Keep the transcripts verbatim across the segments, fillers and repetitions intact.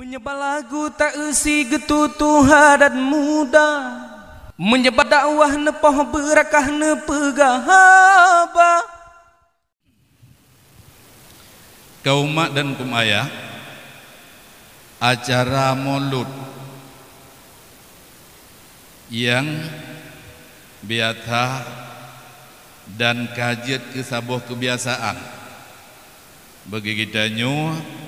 Meunyoe bak lagu ta-eusi geututoe adat muda, meunyoe bak dakwah neupoh beurakah neupeugah haba. Kaum mak dan kaum ayah, acara Maulud nyang biasa dan ka jeuet keu saboh keubiasaan bagi geutanyoe,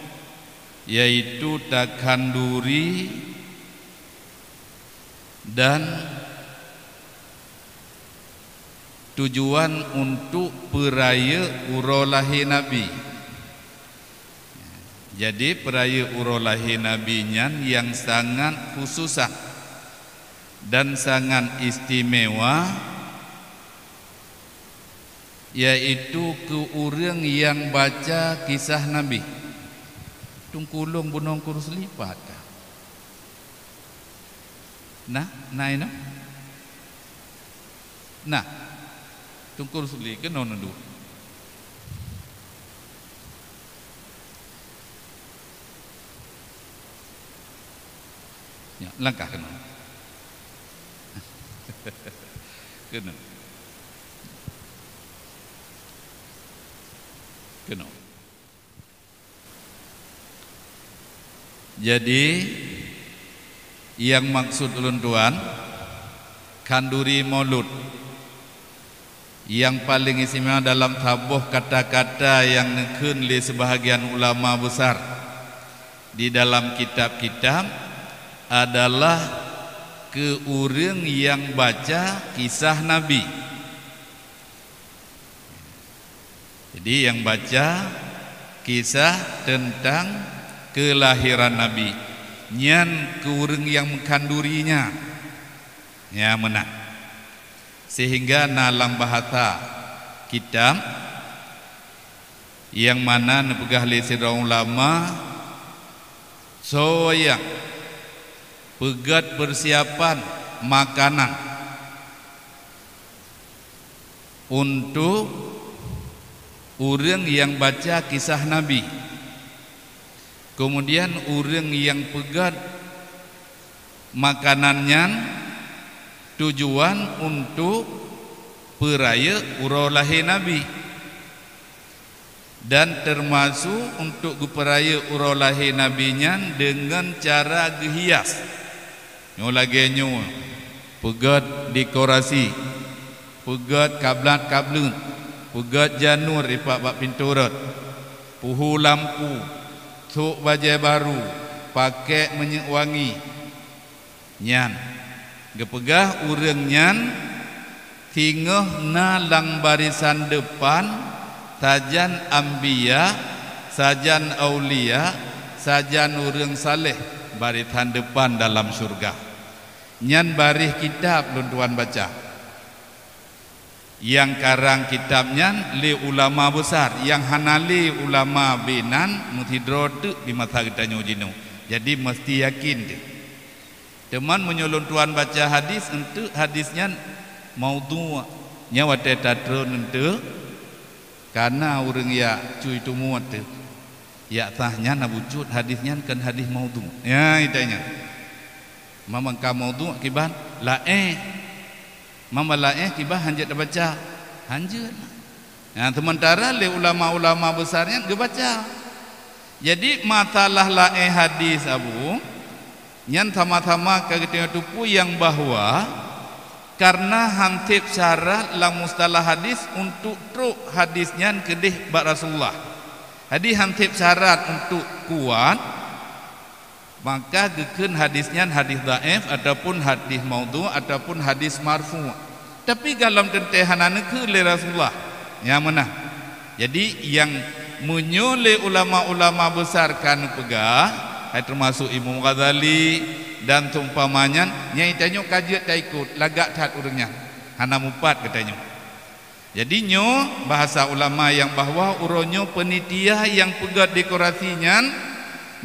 yaitu takhanduri dan tujuan untuk peurayeuk uroe lahé Nabi. Jadi, peurayeuk uroe lahé Nabi nyan nyang sangat khususan dan sangat istimewa, yaitu keu ureuëng nyang baca kisah Nabi. Teungku lôn bunoe kurus lipat ka. Nah, na inoe? Nah, Teungku Rusli keunoe neuduek. Ya, langkah keunoe. Keunoe. Keunoe. Jadi, nyang maksud ulôn tuan, khanduri Maulud nyang paleng istimewa dalam saboh kata-kata nyang neukheun lé seubahagian ulama besar di dalam kitab-kitab adalah keu ureuëng nyang baca kisah Nabi. Jadi, nyang baca kisah teuntang keulahiran Nabi, nyan keu ureuëng nyang meukhanduri nyan, nyan meunan. Seuhingga na lam bahasa kitab nyang mana neupeugah lé sidroe ulama, soe nyang peugét peusiapan makanan untuk ureuëng nyang baca kisah Nabi. Keumudian, ureuëng nyang peugét makanan nyan tujuan untuk peurayeuk uroe lahé Nabi. Dan teumasok untuk geupeurayeuk uroe lahé Nabi nyan deungon cara geuhias. Nyoe lagée nyoe, peugét dekorasi, peugét kablat-kableuet, peugét janur dipat bak pintoe rot, puhu lampu, sôk bajée barô, pakék minyeuk wangi, nyan geupeugah ureuëng nyan singoh na lam barisan depan, sajan anbiya, sajan aulia, sajan ureuëng saleh barisan depan dalam syeuruga. Nyan baréh kitab lôn tuan baca. Nyang karang kitab nyan lé ulama besar, nyang hana lé ulama binan meusidroe teuk di masa geutanyoe jinoe. Jadi, meuseuti yakin teuh. Teuma meunyoe lôn tuan baca hadis, eunteuk hadis nyan maudhu', nyan watée tatreun eunteuk, kana ureuëng jak cui tumuet teuh. Jak sah nyan na bucut hadis nyan kon hadis maudhu'. Nyan itanyoe. Meunyoe ka maudhu' kiban laén. Meunyoe laén kiban hanjeuet tabaca. Hanjeuet. Nah, seumeuntara lé ulama-ulama besar nyan geubaca. Jadi, masalah laén hadis, Abu, nyan sama-sama ka geutanyoe teupeue nyang bahwa kareuna han sép syarat lam mustalah hadis untuk trok hadis nyan keudeh bak Rasulullah. Hadis han sép syarat untuk kuat, maka geukheun hadis nyan hadis dhaif ataupun hadis maudhu' ataupun hadis marfu'. Tapi gohlom teuntée hana neukheun lé Rasulullah. Nyan meunan. Jadi, nyang meunyoe lé ulama-ulama besar ka neupeugah, hai teumasok Imam Ghazali dan seumpama nyan, nyan tanyoe ka jeuet taikot, lagak that ureuëng nyan. Hana mupat geutanyoe. Jadi, nyoe bahasa ulama nyang bahwa uroe nyoe peunitia nyang peugét dekorasi nyan,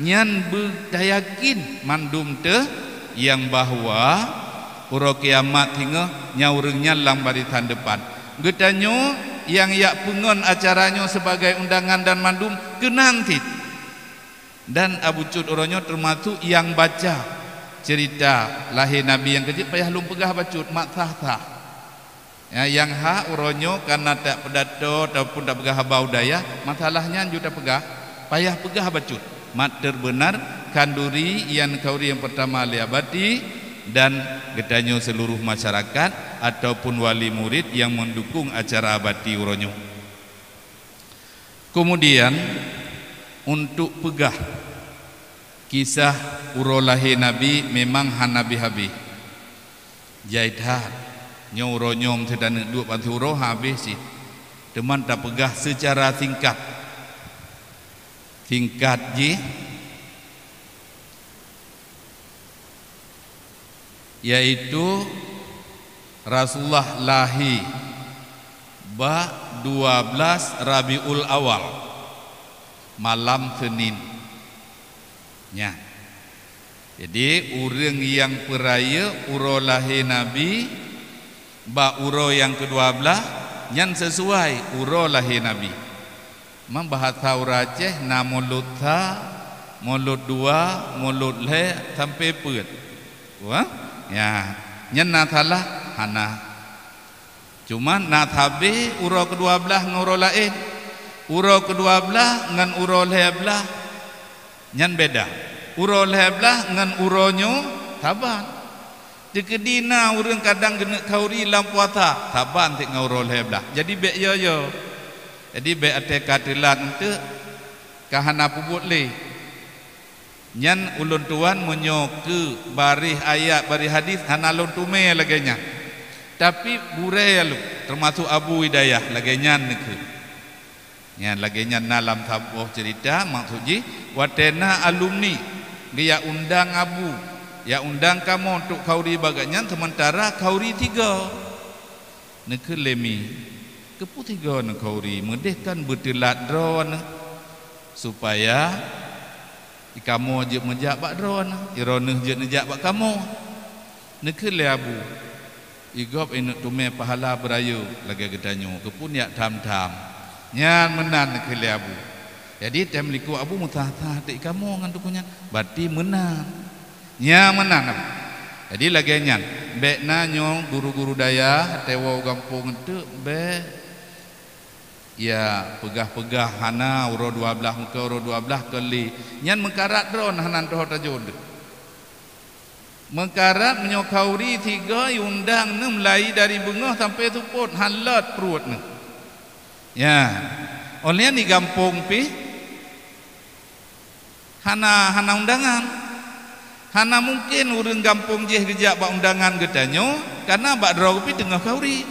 nyan beutayakin mandum teuh nyang bahwa uroe kiamat singoh nyan ureuëng nyan lam barisan depan. Geutanyoe nyang jak peungon acara nyoe sibagai undangan dan mandum keunan cit. Dan Abu Cut uroe nyoe teumasuk nyang baca ceurita lahé Nabi nyang keujeuet, payah lôn peugah bacut mak sah-sah. Ya, nyang hak uroe nyoe kareuna tak peudato ataupun tak peugah haba u dayah, masalah nyan ju tapeugah, payah peugah bacut. Mak terbenar khanduri nyang khanduri nyang peurtama lé Abati dan geutanyoe seuluruh masyarakat ataupun wali murid nyang meudukong acara Abati uroe nyoe. Keumudian, untuk peugah kisah uroe lahé Nabi memang hana habéh-habéh. Jai that, nyoe uroe nyoe meuseuti taneuk duek ban siuroe habéh cit. Teuma tapeugah seucara singkat. Singkat jih, yaitu Rasulullah lahé bak dua belas Rabiul Awal, malam Senin. Nyan. Jadi, ureuëng nyang peurayeuk uroe lahé Nabi bak uroe nyang keudua blaih, nyan sisuai uroe lahé Nabi. Meubahasa ureuëng Aceh na mulod sa, mulod dua, mulod lhée sampoe peuet. Wah, ya, nyan na salah? Hana. Cuma na sabe uroe keudua blaih ngon uroe laén. Uroe keudua blaih ngon uroe lhée blaih nyan beda. Uroe lhée blaih ngon uroe nyoe saban. Teukeudi na ureuëng kadang geuneuk khanduri lam puasa, saban cit ngon uroe lhée blaih. Jadi bék yo-yo. Jadi bék até ka teulat eunteuk, ka hana peubuet lé. Nyan ulôn tuan meunyoe keu baréh ayat, baréh hadis hana lôn teumé lagée nyan. Tapi gurée lôn, teumasok Abu Hidayah, lagée nyan neukheun. Nyan lagée nyan na lam saboh ceurita, maksud jih watée na alumni geujak undang Abu, jak undang kamoe untuk khanduri bak gobnyan, seumeuntara khanduri tiga. Neukheun lé mi, keupeue tiga neukhanduri, meudeh kan beuteulat droeneuh, supaya kamoe jeuet meujak bak droeneuh, droeneuh jeuet neujak bak kamoe. Neukheun lé Abu, "I gob ineuk teumé pahala beurayeuk lagée geutanyoe, keupeue jak tham-tham?" Nyan meunan neukheun lé Abu. Jadi, tem likot Abu meusah-sah teuk kamoe ngon teungku nyan, berarti meunan. Nyan meunan. Jadi, lagée nyan, bék na nyoe guru-guru dayah, até woe gampông eunteuk, bék ya peugah-peugah hana uroe dua blaih, meuka uroe dua blaih keu lé. Nyan meukarat droeneuh hana teuho tajok deuh. Meukarat meunyoe khanduri tiga, iundang neuh mulai dari beungoh sampoe seupôt, han lôt pruet neuh. Ya, óh lheueh nyan di gampông pih, hana, hana undangan. Hana mungken ureuëng gampông jih geujak bak undangan geutanyoe, kareuna bak droe pih teungoh khanduri.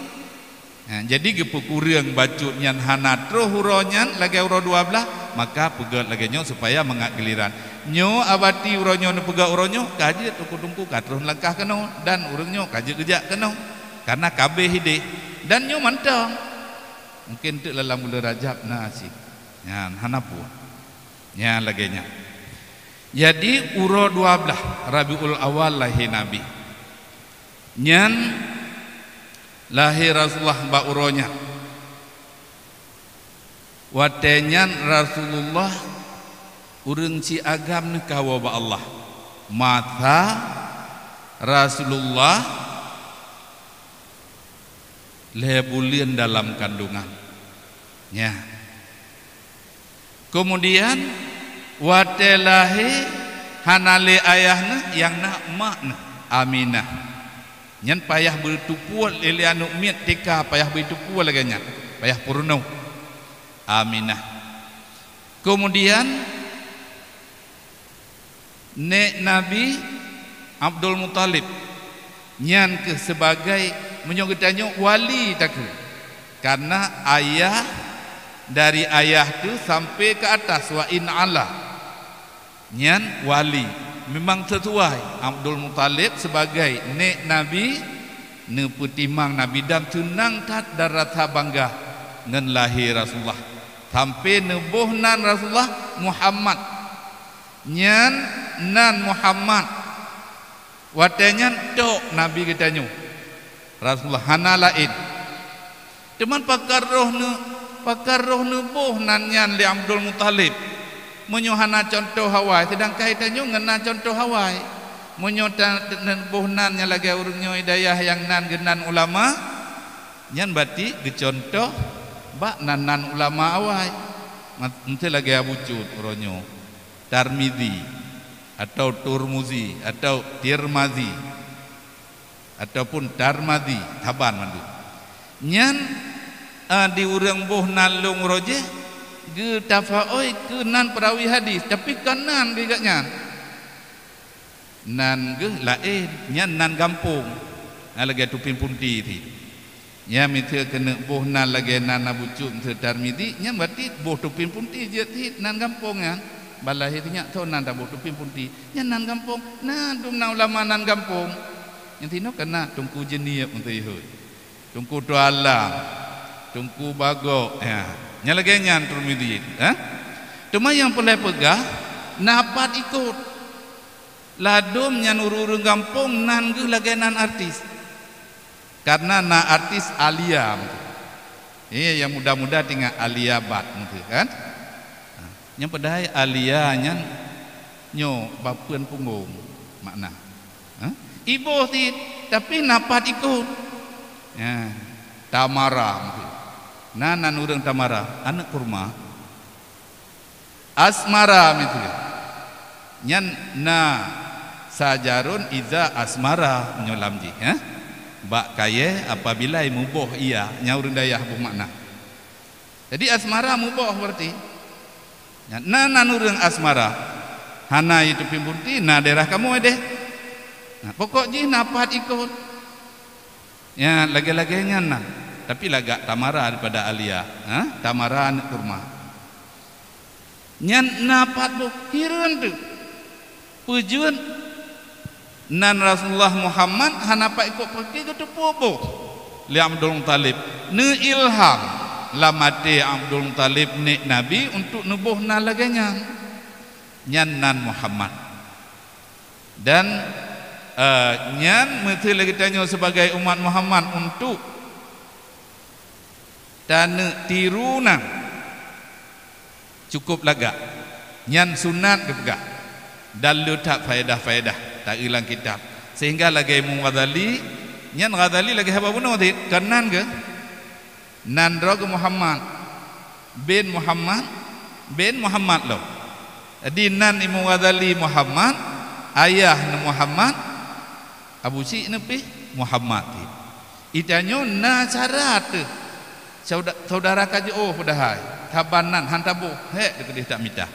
Ha, jadi geupeukureueng bacut nyan hana troh uroe nyan lagée uroe dua blaih, maka peugét lagée nyoe supaya mangat giliran. Nyoe Abati uroe nyoe neupeugét uroe nyoe, ka jeuet teungku-teungku ka troh langkah keunoe dan ureuëng nyoe ka jeuet geujak keunoe, kareuna ka abéh ideh. Dan nyoe mantong. Mungken teuk lam buleuen Rajab na cit. Nyan hana peue. Nyan lagée nyan. Jadi, uroe dua blaih Rabiul Awal lahé Nabi. Nyan lahé Rasulullah bak uroe nyan. Watée nyan Rasulullah ureuëng siagam neukawoe bak Allah. Masa Rasulullah lhée buleuen dalam kandungan. Nya. Keumudian, watée lahé hana lé ayah neuh, nyang na mak neuh, Aminah. Nyan payah beutupue lé, lé aneuk miet T K, payah beutupue lagée nyan, payah peurunoe Aminah. Keumudian, Nék Nabi Abdul Muthalib, nyan kheueh sibagai, meunyoe geutanyoe, wali takheun. Kareuna ayah, dari ayah teuh sampoe keu atas, wa in ala. Nyan wali. Memang sisuai Abdul Muthalib sibagai nék Nabi, neupeutimang Nabi dan seunang that dan rasa bangga ngon lahé Rasulullah. Sampoe neuboh nan Rasulullah Muhammad. Nyan nan Muhammad. Watée nyan tok Nabi geutanyoe. Rasulullah hana laén. Teuma pakon roh neu-, pakon roh neuboh nan nyan lé Abdul Muthalib. Meunyoe hana cuntoh awai, seudangkan tanyoe ngon na cuntoh awai. Meunyoe ta-, ta-, boh nan nyang lagée ureuëng nyoe di dayah nyang nan geunan ulama, nyan berarti geucuntoh bak nan-nan ulama awai. Mat-, miseu lagée Abu Cut uroe nyoe, Tarmizi, atau Turmuzi, atau Tirmazi, ataupun Tarmazi, saban mandum. Nyan, eh, di ureuëng boh nan lôn uroe jih, geutafaôi keu nan peurawi hadis, tapi kon nan geuh gobnyan. Nan geuh laén, nyan nan gampông. Na lagée Tupieng Punti teuh. Nyan miseu keuneuk boh nan lagée nan Abu Cut, miseu Tarmizi, nyan berarti boh Tupieng Punti jeuet cit nan gampông nyan. Balaih teuh nyak tho nan taboh Tupieng Punti. Nyan nan gampông. Na dum nan ulama nan gampông. Nyang tinoe kana Teungku Jeunieb miseu ihôi. Teungku Tualam, Teungku Bagok, ya. Nyang lagée nyan Tirmizi, ha? Teuma nyang peureulée peugah, na pat ikot. Ladom nyan ureuëng-ureuëng gampông nan geuh lagée nan artis. Karena na artis Alia. Iya, nyang muda-muda tingat Alia Bhatt miseu kan? Ha, nyang padahai Alia nyan nyoe bapeuen punggong makna. Ha? Iboh cit, tapi na pat ikot. Ya, Tamara miseu. Na nan ureuëng Tamara, aneuëk kurma. Asmara miseu. Nyan na sajarun iza asmara meunyoe lam jih, ha? Bak kayée apabila muboh ia, nyan ureuëng dayah boh makna. Jadi asmara muboh berarti. Nyan na nan ureuëng Asmara. Hana i Tupieng Punti, na daerah kamoe deh. Nah, pokok jih na pat ikot. Ya, lagée-lagée nyan na. Tapi lagak Tamara daripada Alia, ha? Tamara aneuëk kurma. Nyan na pat boh, hireuen teuh. Peue jeuet nan Rasulullah Muhammad hana pat ikot peuke geuteupeue boh lé Abdul Muthalib. Neuilham lam até Abdul Muthalib nek Nabi untuk neuboh nan lagée nyan. Nyan nan Muhammad. Dan, eh, nyan miseu lagée tanyoe sibagai umat Muhammad untuk taneuk tiru nan cukup lagak. Nyan sunat geupeugah dan le that faedah-faedah ta-eu lam kitab. Sehingga lagée Imam Ghazali, nyan Ghazali lagée haba bunoe cit, kon nan geuh. Nan droe geuh Muhammad bin Muhammad bin Muhammad lom. Jadi nan Imam Ghazali Muhammad, ayah neuh Muhammad, Abu Syik neuh pih Muhammad cit. Itanyoe na syarat teuh sauda-, saudara ka jiôh padahai, saban nan han taboh, hék teuh keudeh tak mita.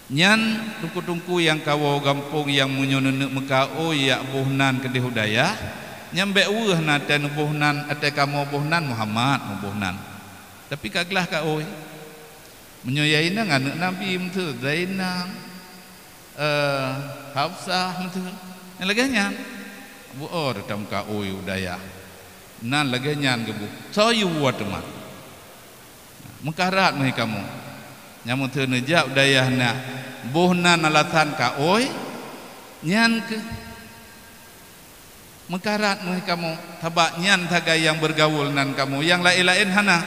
Nyan teungku-teungku nyang kawoe gampông nyang meunyoe neuneuk meukaôi jak boh nan keudeh u dayah, nyan bék weueh na até neuboh nan, até kamoe boh nan Muhammad muboh nan. Tapi ka glah kaôi. Meunyoe ya inong aneuëk Nabi miseu, Zainab, eh, Hafsah miseu. Nyang lagée nyan, bu oh tameukaôi u dayah. Nan lagée nyan geuboh. Soe yue teuma. Meukarat meuhi kamoe. Nyang meuteun neujak u dayah na boh nan alasan kaôi, nyan keuh meukarat meuhi kamoe, sabab nyan sagai nyang beureugaul nan kamoe, nyang laén-laén hana.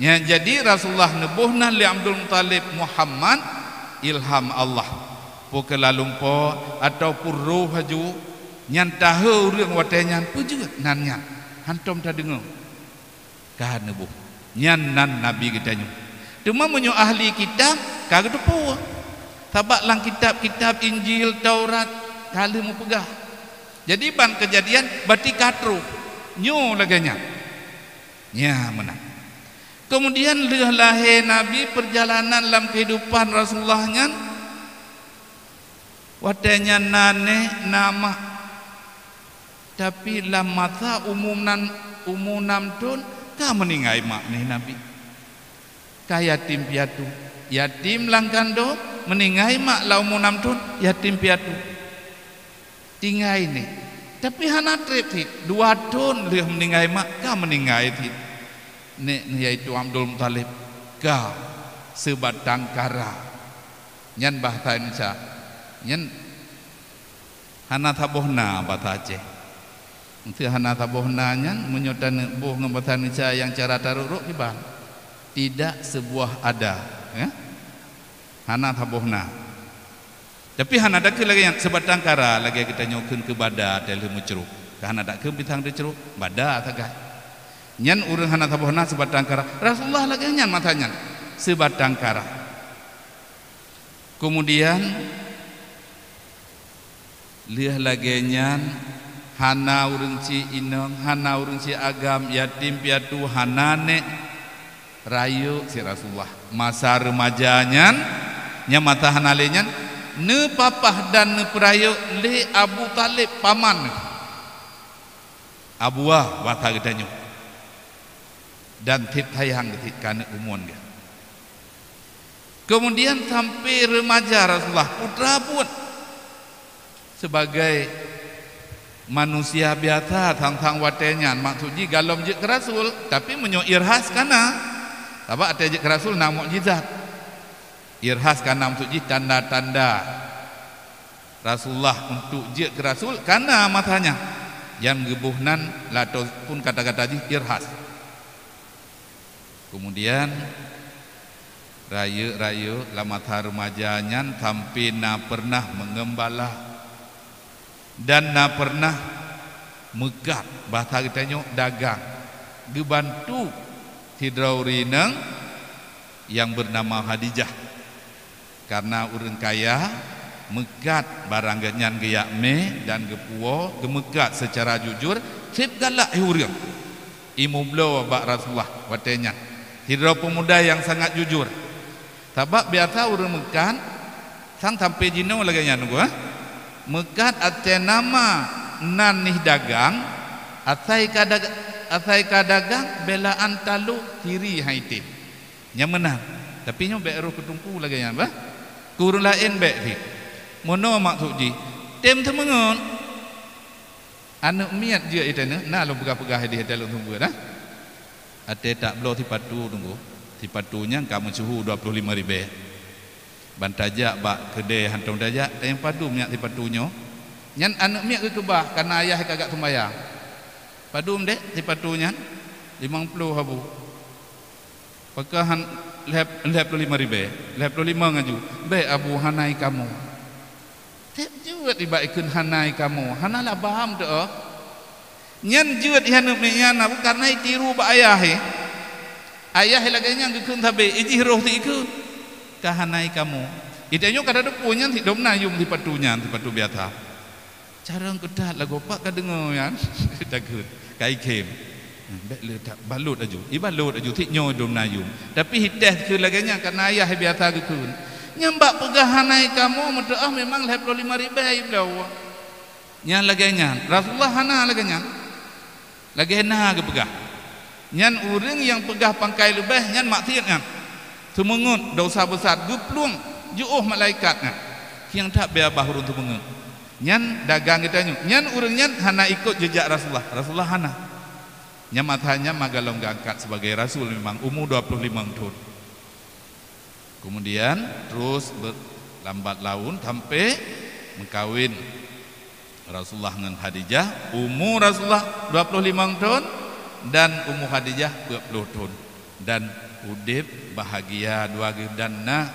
Nyan jadi Rasulullah neuboh nan lé Abdul Muthalib Muhammad, ilham Allah. Peu keu lalumpo ataupun roh haju, nyan tahe ureuëng watée nyan peue jeuet nan nyan, hantom tadeungoe. Ka neuboh. Nyan nan Nabi geutanyoe. Teuma meunyoe ahli kitab, ka geuteupeue. Sabab lam kitab-kitab Injil, Taurat, ka lheueh meupeugah. Jadi ban keujadian bati ka troh. Nyoe lagée nyan. Nya meunan. Kemudian lheueh lahé Nabi, peurjalanan lam keuhidupan Rasulullah nyan, watée nyan na nék, na mak. Tapi lam masa umu nan, umu nam thon ka meuninggai mak neuh Nabi. Ka yatim piatu. Yatim lam kandong, meuninggai mak lam umu nam thon, yatim piatu. Tinggai nék. Tapi hana treb cit, dua thon lheueh meuninggai mak ka meuninggai cit. Nék neuh yaitu Abdul Muthalib ka seubatang kara. Nyan bahasa Indonesia. Nyan hana saboh na bahasa Aceh. Meuseu hana saboh na nyan, meunyoe taneuk boh ngon bahasa Indonesia nyang cara tarok-rok kiban. Tidak sebuah ada, ya. Hana saboh na. Tapi hana takheun lagée nyan, sibatang kara lagée geutanyoe kheun keu bada teuh lheueh meucrok. Ka hana takheun pisang teucrok, bada sagai. Nyan ureuëng hana saboh na sibatang kara. Rasulullah lagée nyan masa nyan, sibatang kara. Kemudian, lheueh lagée nyan, hana ureuëng sie inong, hana ureuëng sie agam, yatim piatu, hana nék, rayeuk si Rasulullah. Masa remaja nyan, nyang masa hana lé nyan, neupapah dan neupeurayeuk lé Abu Thalib, paman neuh. Abuah basa geutanyoe. Dan tieb sayang geuh tieb keuneuk umon geuh. Kemudian sampai remaja Rasulullah, putra buet. Sebagai manusia biasa sang-sang watée nyan, maksud jih galom jeuet keu rasul, tapi meunyoe irhas ka na. Sabab watée jeuet keu rasul na mukjizat. Irhas ka na, maksud jih tanda-tanda Rasulullah untuk jeuet keu rasul ka na masa nyan. Nyang geuboh nan latos pun kata-kata jih irhas. Kemudian, rayeuk-rayeuk lam masa remaja nyan sampai na pernah meungeumbala dan na pernah meukat, bahasa geutanyoe dagang, geubantu sidroe ureuëng inong nyang beunama Khadijah. Karena ureuëng kaya meukat barang geuh nyan, geuyak mé dan geupuwoe, geumeukat seucara jujur, seb galak ureuëng. Ié meubloe bak Rasulullah watée nyan, sidroe peumuda nyang sangat jujur. Sabab biasa ureuëng meukat, sang sampai jinoe lagée nyan, eh? Meukat asai nama nan nih dagang, asai ka dag-, asai ka dagang belaan taloh siri hai tem. Nyang meunan. Tapi nyoe bék roh keu teungku lagée nyan, bah. Keu ureuëng laén bék cit. Meunoe maksud jih, tem teumeungon. Aneuëk miet jeuet itaneuh, na lôn peugah-peugah di hideh lôn seumeubeuet, dah. Até tak bloe sipatu teungku. Sipatu nyan ka meusyeuhu dua ploh limong ribée. Ban tajak bak keudée hántom tajak, tanyong padum nyak sipatu nyoe. Nyan aneuëk miet geukeubah, kana ayah ka gak sumbayang. Padum dek sipatu nyan? Limong ploh abu. Pakon han lhée, lhée ploh limong ribée, lhée ploh limong aju. Bék abu, hana ikamoe. Tieb jeuet ibak ikheun hana ikamoe, hana laba meuteuoh. Nyan jeuet ihaneuëk miet nyan abu, karena itiru bak ayah, eh. Ayah lagée nyan geukheun sabe, ijih roh si ikheun. Ka hana ikamoe. Itanyoe ka tateupeue nyan si dom na yum sipatu nyan, sipatu biasa. Carông keutat lagoe pat ka deungoe nyan. Takheun, ka ikhém. Bék le tak balot aju. Ibalot aju, sit nyoe dum na yum. Tapi itéh keu lagée nyan, kana ayah biasa geukheun. Nyang bak peugah hana ikamoe meuteuoh memang lhée ploh limong ribée ibloe. Nyan lagée nyan, Rasulullah hana lagée nyan. Lagée na geupeugah, nyan ureuëng nyang peugah pangkai leubeh nyan maksiet nyan. Seumeungeut dosa beusat, geuplueng jiôh malaikat nyan. Kiang that beu babah ureuëng seumeungeut. Nyan dagang geutanyoe. Nyan ureuëng nyan hana ikot jeujak Rasulullah. Rasulullah hana. Nyan masa nyan magalom geuangkat sibagai rasul memang umu dua ploh limong thon. Kemudian terus ber-, lambat laun sampai meukawen Rasulullah ngon Khadijah, umu Rasulullah dua ploh limong thon dan umu Khadijah peuet ploh thon, dan udeb bahagia dua geuh dan na,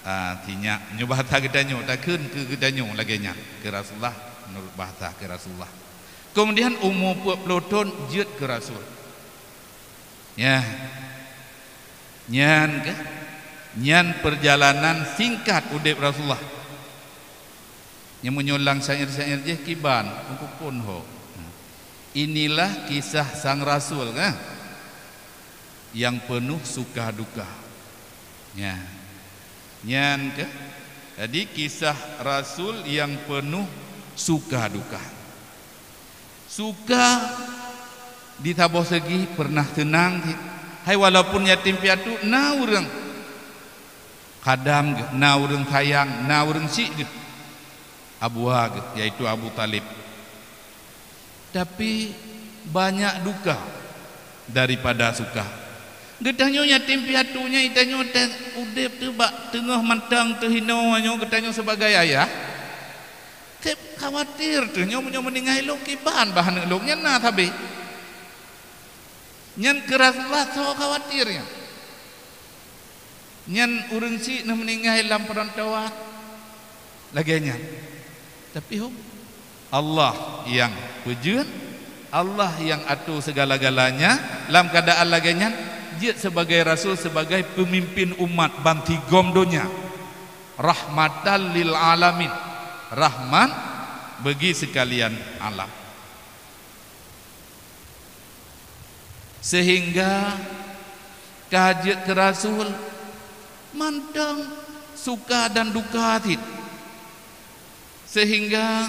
ah, sinyak. Nyoe bahasa geutanyoe, takheun keu geutanyoe lagée nyan, keu Rasulullah meunurot bahasa keu Rasulullah. Kemudian umu peuet ploh thon jeuet keu rasul. Ya. Nyan keuh, nyan peurjalanan singkat udeb Rasulullah. Nyang meunyoe lam syair-syair jih kiban, meukeupon ho. Inilah kisah sang rasul, kan? Yang penuh suka duka. Ya. Nyan keuh. Jadi kisah rasul yang penuh suka duka. Suka di saboh segi pernah seunang cit. Hai walaupun yatim piatu na ureuëng khadam geuh, na ureuëng sayang, na ureuëng syiek geuh, abuwa geuh, yaitu Abu Thalib. Tapi banyak duka daripada suka. Geutanyoe yatim piatu nyan, geutanyoe teuh udeb teuh bak teungoh mantong teuhinoe nyoe, geutanyoe sibagai ayah. Seb khawatir teuh nyoe meunyoe meuninggai lôn kiban bah aneuëk lôn nyan na sabe. Nyan keu Rasulullah soe khawatir nyan. Nyan ureuëng syiek na meuninggai lam peurantauan lagée nyan. Tapi hom, Allah nyang peujeuet, Allah nyang atur segala-galanya. Lam keuadaan lagée nyan, jeuet sibagai rasul, sibagai peumimpin umat bansigom donya, rahmatan lil alamin, rahmat bagi seukalian alam. Seuhingga ka jeuet keu rasul, mantong suka dan duka cit. Seuhingga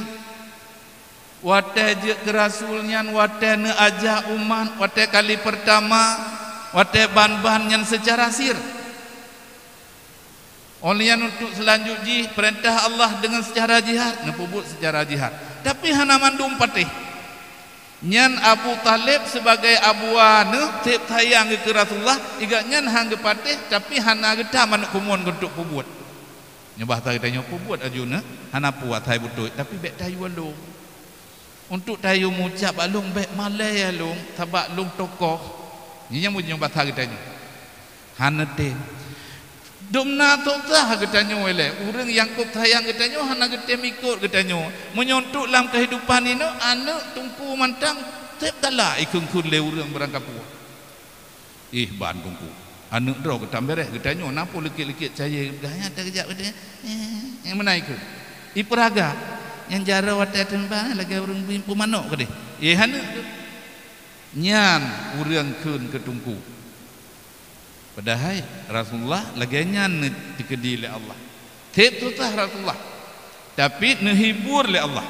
watée jeuet keu rasul nyan, watée neuajak umat, watée kali peurtama, watée ban-ban nyan seucara sir. Óh lheueh nyan, untuk seulanjut jih, peurintah Allah deungon seucara jihad, neupeubuet seucara jihad. Tapi hana mandum patéh. Nyan Abu Thalib sibagai abuwa neuh, seb sayang keu Rasulullah, i gobnyan han geupatéh, tapi hana geutam aneuk keumuen keu untuk peubuet. Nyoe bahasa geutanyoe, peubuet aju neuh, hana puas hai beutôi, tapi bék tayue lom. Untuk tayue mucab bak lôn, bék malée lôn, sabab lôn tokoh. Nyan nyang meunyoe basa geutanyoe. Hana tem. Dum na susah geutanyoe ilée. Ureuëng nyang kôb sayang geutanyoe hana geutem ikot geutanyoe. Meunyoe untuk lam keuhidupan inoe, aneuk teungku mantong seb galak ikheun-kheun lé ureuëng barangkapeue. Ih, ban teungku, aneuk droe geutam béréh, geutanyoe na po likét-likét cayée, gaya teugeujak geutanyoe, eh, nyang meunan ikheun. Ipeuraga, nyang jaroe watée teumbang lagée ureuëng beuimpun manok keudeh. Eh, aneuk tu. Nyan ureuëng kheun keu teungku. Padahai Rasulullah lagée nyan neukeudi lé Allah. Seb susah Rasulullah, tapi neuhibur lé Allah.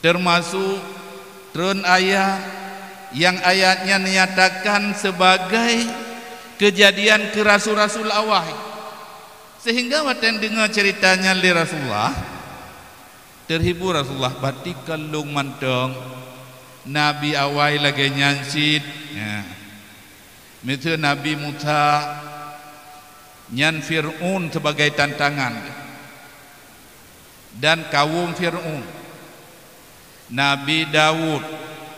Teumasuk treun ayat nyang ayat nyan nyatakan sibagai keujadian keu rasul-rasul awai. Seuhingga watée neudeungoe ceurita nyan lé Rasulullah, teuhibur Rasulullah, "Bati kon lôn mantong nabi awai lagée nyan cit." Nyan. Miseue Nabi Musa, nyan Fir'aun sibagai tantangan, dan kawöm Fir'aun, Nabi Daud,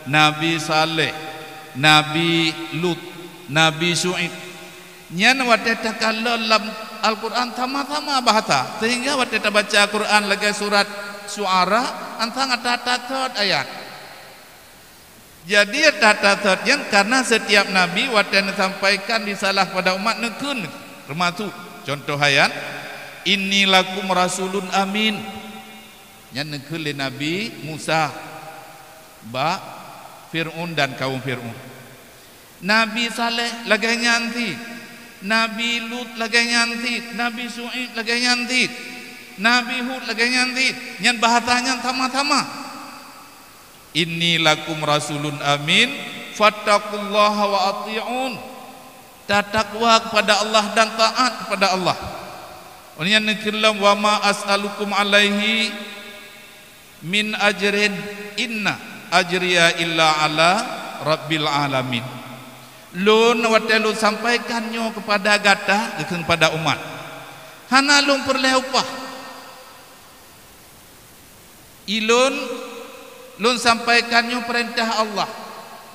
Nabi Saleh, Nabi Lut, Nabi Syu'aib. Nyan watée takalon lam Al-Qur'an sama-sama bahasa, seuhingga watée tabaca Al-Qur'an lagée surat Syu'ara, antang ata-ata thot ayat. Jadi, tata thot nyan karena setiap nabi watée neusampaikan risalah pada umat neukheun, teumasuk contoh ayat, "Inni lakum rasulun amin." Nyan neukheun lé Nabi Musa bak Fir'aun dan kaum Fir'aun. Nabi Saleh lagée nyan cit, Nabi Lut lagée nyan cit, Nabi Syu'aib lagée nyan cit, Nabi Hud lagée nyan cit. Nyan bahasa nyan sama-sama. "Inni lakum rasulun amin, fattaqullaha wa ati'un." Tatakwa kepada Allah dan taat kepada Allah. Nyan neukheun lom, "Wa ma as'alukum alaihi min ajrin, inna ajriya illa ala rabbil alamin." Lôn watée lôn sampaikan nyoe kepada gata, geukheun pada umat, hana lôn peureulée upah. Ilôn, lôn sampaikan nyoe peurintah Allah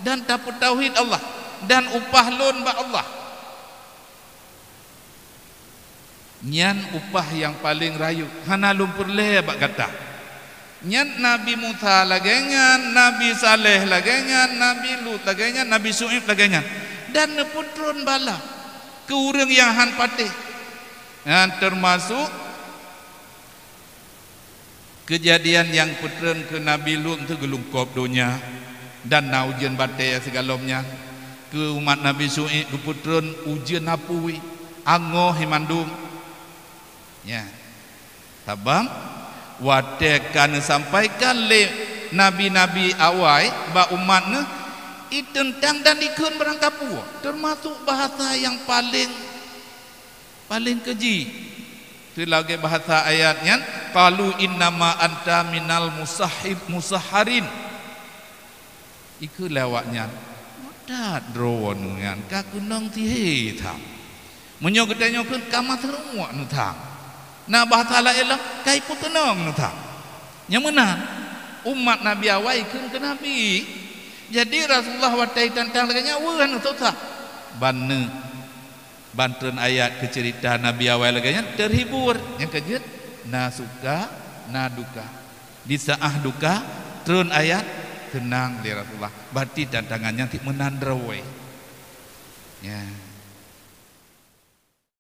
dan tapeutauhid Allah, dan upah lôn bak Allah. Nyan upah nyang paleng rayeuk, hana lôn peureulée bak gata. Nyan Nabi Musa lagée nyan, Nabi Saleh lagée nyan, Nabi Lut lagée nyan, Nabi Syu'aib lagée nyan. Dan neupeutron bala keu ureuëng nyang han patéh. Nyan teumasuk keujadian nyang peutron keu Nabi Lut teuh geulungkop donya, dan na ujeuen batée sigohlom nyan. Keu umat Nabi Syu'aib geupeutron ujeuen apui, angoh himandum. Nya. Sabab watée ka neusampaikan lé nabi-nabi awai bak umat neuh, iteuntang dan ikheun barangkapeue, teumasuk bahasa nyang paleng paleng keuji. Seulagée bahasa ayat nyan, "Qalu innama anta minal musahhib-, musahharin." Ikheun lé awaknyan, "Mudat droeneuh nyan ka keunong sihé that. Meunyoe geutanyoe kheun ka maseuruek neuh that. Na bahasa laén lom, ka ipeukeunong neuh that." Nyang meunan, umat Nabi awai kheun keu Nabi. Jadi Rasulullah watée itantang lagée nyan, weueh neuh susah. Ban neuh Ban treun ayat keu ceurita Nabi awai lagée nyan, terhibur. Nyang keujeuet, na suka, na duka. Di saát duka, treun ayat, seunang lé Rasulullah. Berarti tantangan nyan cit meunan droe. Ya.